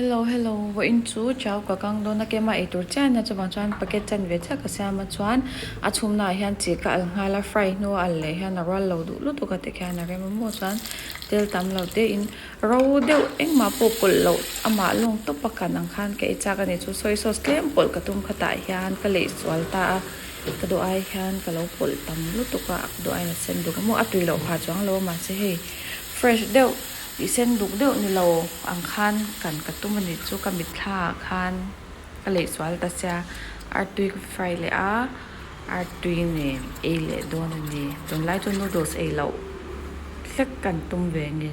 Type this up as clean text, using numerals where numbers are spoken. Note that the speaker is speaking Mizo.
Hello hello vawiin chu chau ka kang dawn a kema eitur chiah ania chuvang chuan packet chan ve chiah ka siam a chuan a chhumna ah hian chi ka al nghal a fry hnu a al leh hian a rual lo duh lutuk a tikhian a rem a maw chuan tel tam lo te in ro deuh engmah pawh pawlh loh amah lawng tawp a kan ang khan ka ei chak a ni chu soy sauce tlem pawlh ka tum khatah hian ka leih sual ta a ka duh ai hian ka lo pawlh tam lutuk a ka duh aiin a sen duk a maw a tui loh phah chuang lo a mahse hei fresh deuh. Tih sen duk deuh ni lo ang khan kan ka tum a nih chu ka mitthla ah khan ka leih sual ta sia artui ka fry leh a artui nen ei leh dawn a ni tunlai chu noodles ei loh hlek kan tum ve nge.